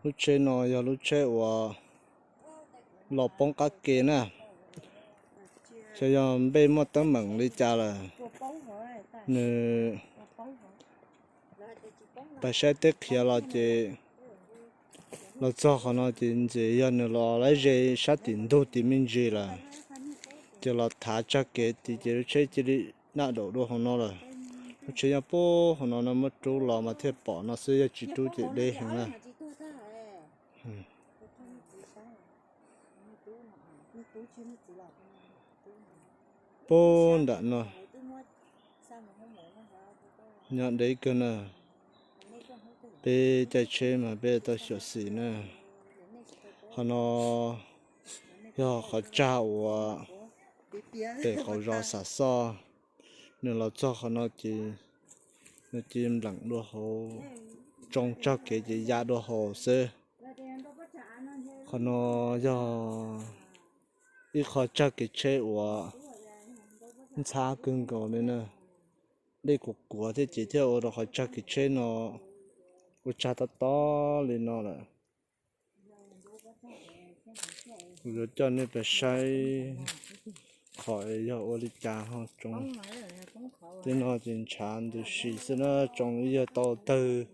Lub tsheb no yog lub tsheb uas los poob qab ke na. Xyov yog npej muaj teeb meem li cas lawm, nws pas saib teb qhiav los ces los txog qhov no ces ntxim yog nws los laib ze sab tim ntug tim me ntsis lawm, ces los thav tsag kev tid ces lub tsheb cia li daj daum dua hauv no lawm. Lub tsheb nyob puag hauv no no muab rub los mas thiaj pom no xwb, yog tsis rub ces deb heev na. Puag nram no, nyob deb kawg na. Peb caij tsheb mas peb tau xyuam xim na. Qhov no yog qhov tsag uas pem qaum zos Xam Xoj. Nws los txog qhov no ces nws cia li npleem dua hauv, tsoo tsag kev ces ya dua hauv xwb. Qhov no yog ib qho tsag kev tsheb uas ntxhab kawg nkaus li na. Dej kuav kuav thiab ces thiaj ua rau qhov tsag kev tsheb no ua tsag tob tob li no lawm. Kuv yuav coj nej pais saib qhov yog ua li cas ho tsoo. Tej no ces ntshav ntws si xwb na, tsoo ib yam tau tawg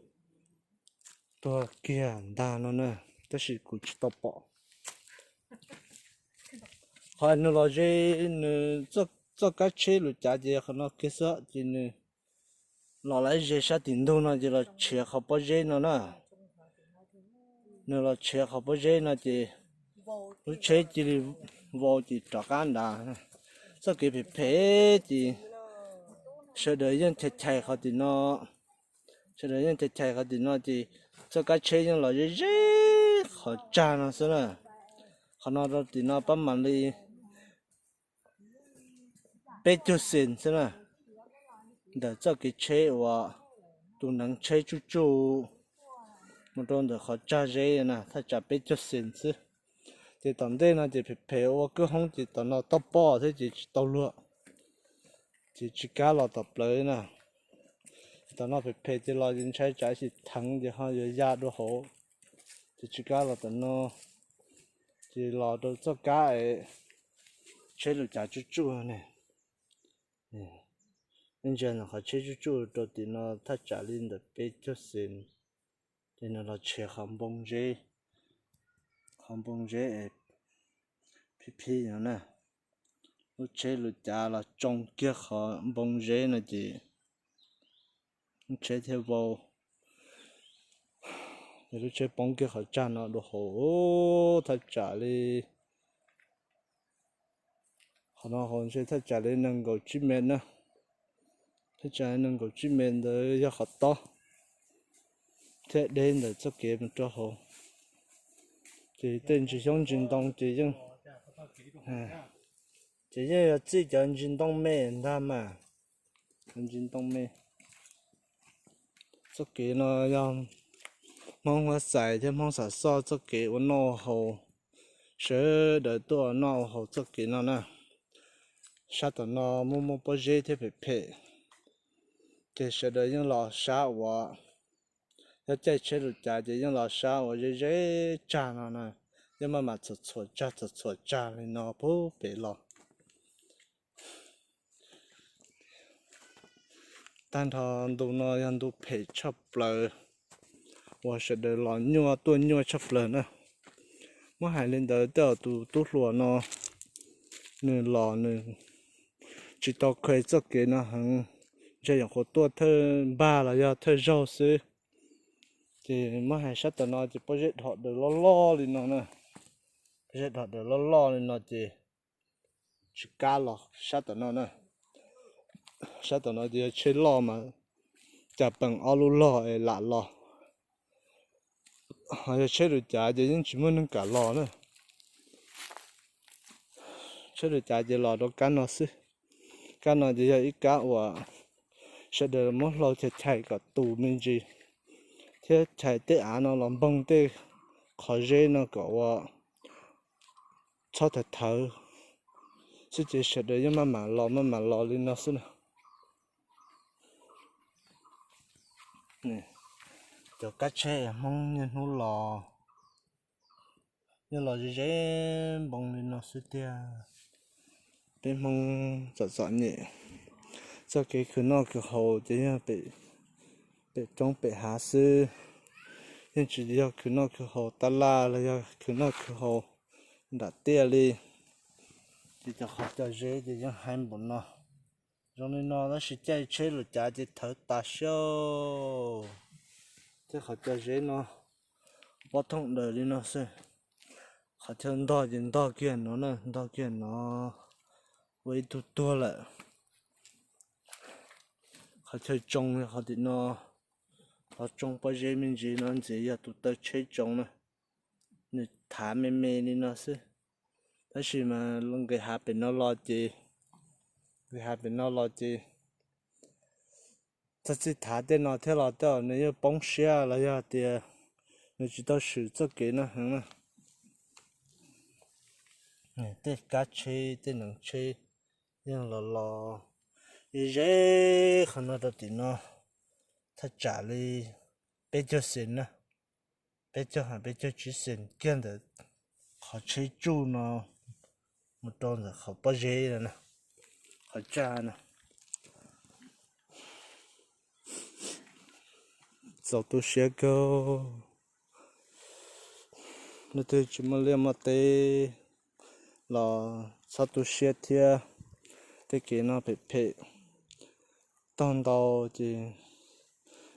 tuag kiag ntag no na, tab sis kuv tsis tau pom. Qhov nws los ze, nws txoj kab tsheb lus cav ces qhov no kiag xwb ces nws los laib ze sab tim ntug no ces los tshiav qhov pob zeb no na. Nws los tshiav qhov pob zeb no ces lub tsheb cia li vau ces rov qab nrad. Txoj kev phem phem ces sawv daws yeej chais chais qhov tim no, sawv daws yeej chais chais qhov tim no ces txoj kab tsheb yeej los ze ze qhov tsag no xwb na. Qhov no rau tim no pab mam li peb caug xees xwb na, ntawm txoj kev tsheb uas tus neev tsheb tsuj tsuj mus rau ntawm qhov tsag zeb na thaj tsam peb caug xees xwb. Ces tom ntej no ces phem phem ua kwj hoob ces tom no toj poj thiab ces tsis tau luag, ces tsis kam los tom plawv na. Tom no phem phem ces los ces ntshai tsam ib sim theev ces ho yuav ya dua hauv, ces tsis kam los tom no. Ces los rau txoj kab es tsheb lus cav tsuj tsuj ne. Ntsia ntawm qhov tsheb tsuj tsuj rau tim no thaj tsam li ntawm peb caug xees, ces nws los tshiav qhov npoo zeb, qhov npoo zeb es phib phib no na. Lub tsheb lus cav los tsoo kiag qhov npoo zeb no ces lub tsheb thiaj vau, ces lub tsheb poob kiag qhov tsag no dua hauv thaj tsam li, qhov no hauv ntshe thaj tsam li nees nkaum tsib mev na, thaj tsam nees nkaum tsib mev ntawd yog qhov tob thiab deb ntawm txoj kev mus rau hauv. Ces tej ntsis xyoob ntsis ntoo ces yeej, ces yeej yuav txij cov ntsis ntoo me ntag mas, cov ntsis ntoo me. Txoj kev no yog Hmoob Huab Xais thiab Hmoob Xam Xoj txoj kev ua noj haus, sawv daws tuaj ua noj ua haus txoj kev no na. Sab tom no muaj muaj pob zeb thiab phem phem, ces sawv daws yeej los sab uas, yog caij tsheb lus cav ces yeej los sab uas ze ze tsag no na, yeej maj mam txhuam txhuam tsag txhuam txhuam tsag li no puag pem los. Tag nrho ntu no yog ntu phem tshaj plaws uas sawv daws los nyuaj tuaj nyuaj tshaj plaws na. Muab hais li ntawd tej zaum tus tub hluas no nws los nws tsis tau kheev txoj kev no heev, ntshe nyuam qhuav tuaj thawj npag los yog thawj zaug xwb. Ces muab hais sab tom no ces pob zeb dhos daws loj loj li no na, pob zeb dhos daws loj loj li no ces tsis kam los sab tom no na. Sab tom no ces yog tsheb loj mas cas peem ob lub log es lam los. Ho yog tsheb lus cav ces yeej tsis muaj neeg kam los na. Tsheb lus cav ces los rau kab no xwb. Kab no ces yog ib kab uas sawv daws muab hlau chais chais kom tus me ntsis, thiab chais tej av no los npoog tej qhov zeb no kom ua txhob thawv thawv xwb ces sawv daws yeej maj mam los maj mam los li no xwb na. Cov kab tsheb Hmoob niaj hnub los Yog los ze ze npoo li no xwb tiag. Peb Hmoob txom txom nyem, txoj kev khwv noj khwv haus ces yog pem roob pem hav xwb, yeej tsis yog khwv noj khwv haus tab laj los yog khwv noj khwv haus nram tiaj li. Ces cov qhov cog zeb ces yeej haib npaum no. Zoo li no tab sis caij tsheb los cav ces thawv tas siab. Tej qhov cog zeb no pob thooj daws li no xwb. Qhov chaw ntog ces ntog kiag no na, ntog kiag no, ua ib tug tuag lawm. Qhov chaw tsoo yog qhov tim no, qhov tsoo pob zeb me ntsis no ntxiv yog tus taw tsheb tsoo na. Nws thav me me li no xwb, tab sis mas nqis hav pem no los ces, nqis hav pem no los ces txog txij thav tej no thiab los tej nws yeej poob siab los yog tias nws tsis tau swm txoj kev no heev na. Tej kab tsheb tej neev tsheb yeej los los ze ze qhov no rau tim no thaj tsam li peb caug xees na, peb caug, peb caug tsib xees kiag ntawm qhov tsheb tsuj no mus rau ntawm qhov pob zeb no na, qhov tsaj no. Txaus tu siab kawg. Leej twg tsis muaj liaj muaj teb los txhob tu siab thiab. Tej kev no phem phem, tog ntau ces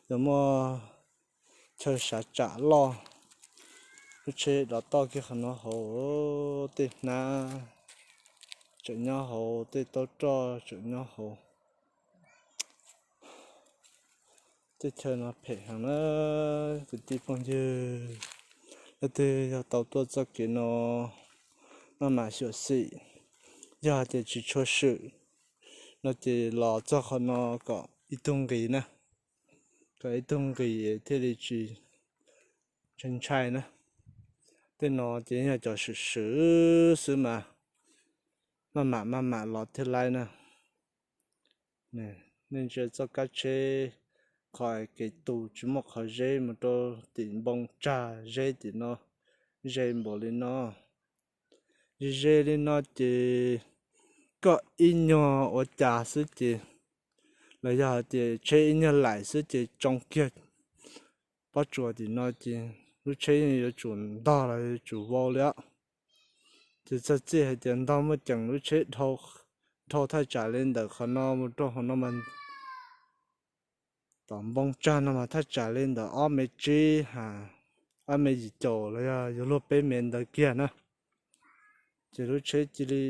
yuav muaj chaw sav tsam loj. Lub tsheb dov toj kiag qhov no hauv, tej hnab tseem nyob hauv, tej taub roj tseem nyob hauv. Teb chaws no phem heev na, kwv tij phooj ywg. Leej twg yog tau tuaj txoj kev no, maj mam xyuam xim, yog hais tias tsis tshua swm no ces los txog qhov no kom ib tug nqis na, kom ib tug nqis thiaj li tsis ntshai ntshai na. Tej no ces yog cov swm swm xwb mas maj mam maj mam los thiaj laib na. Nej ntsia txoj kab tsheb, qhov kev tu tsis muaj qhov zeb mus rau tim npoo tsag zeb tim no, ze npaum li no. Ze ze li no ces koj ib nyuag ua cas xwb ces, los yog hais tias tsheb ib nyuag laim xwb ces tsoo kiag pob tsuas tim no ces lub tsheb yeej yuav tsum ntog los yuav tsum vau li os. Ces txog txij hais tias ntog muaj ceem lub tsheb dhau thaj tsam li ntawm qhov no mus rau qhov no mas, tom npoo tsag no mas thaj tsam li ntawm ob mev tsib ha, ob mev yim caum los yog yuav luag peb mev ntawd kiag na. Ces lub tsheb cia li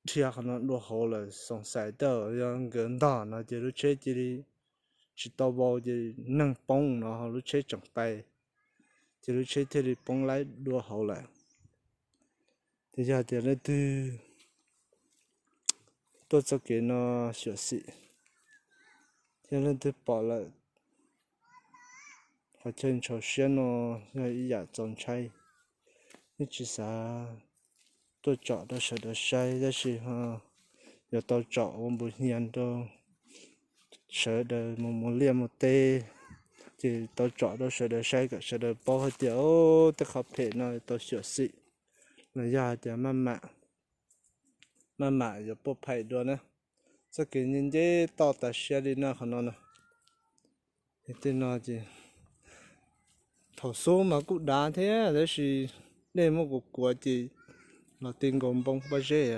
dhia qhov no dua hauv lawm, xoom xais tej yog nkawd ntog no ces lub tsheb cia li tsis tau vau ces neeg poob no lub tsheb tseem pais, ces lub tsheb thiaj li poob laib dua hauv lawm. Ces yog tias leej twg tuaj txoj kev no xyuam xim, thiab leej twg pom lawm qhov chaw ntshau siab no yog ib yam txaus ntshai. Yeej tsis xav tuaj tsom rau sawv daws saib tab sis ho yuav tau tsom ua npus hias rau sawv daws mus mus liaj mus teb, ces tau tsom rau sawv daws saib kom sawv daws paub hais tias tej qhov phem no tau xyuam xim, los yog hais tias maj mam yuav puaj phaim dua na. Txoj kev nce nce toj tas siab li na qhov no na. Tej no ces thaum xub mas kuj dav thiab tab sis dej muaj kuv kuav ces los ti nkaus npoo pob zeb.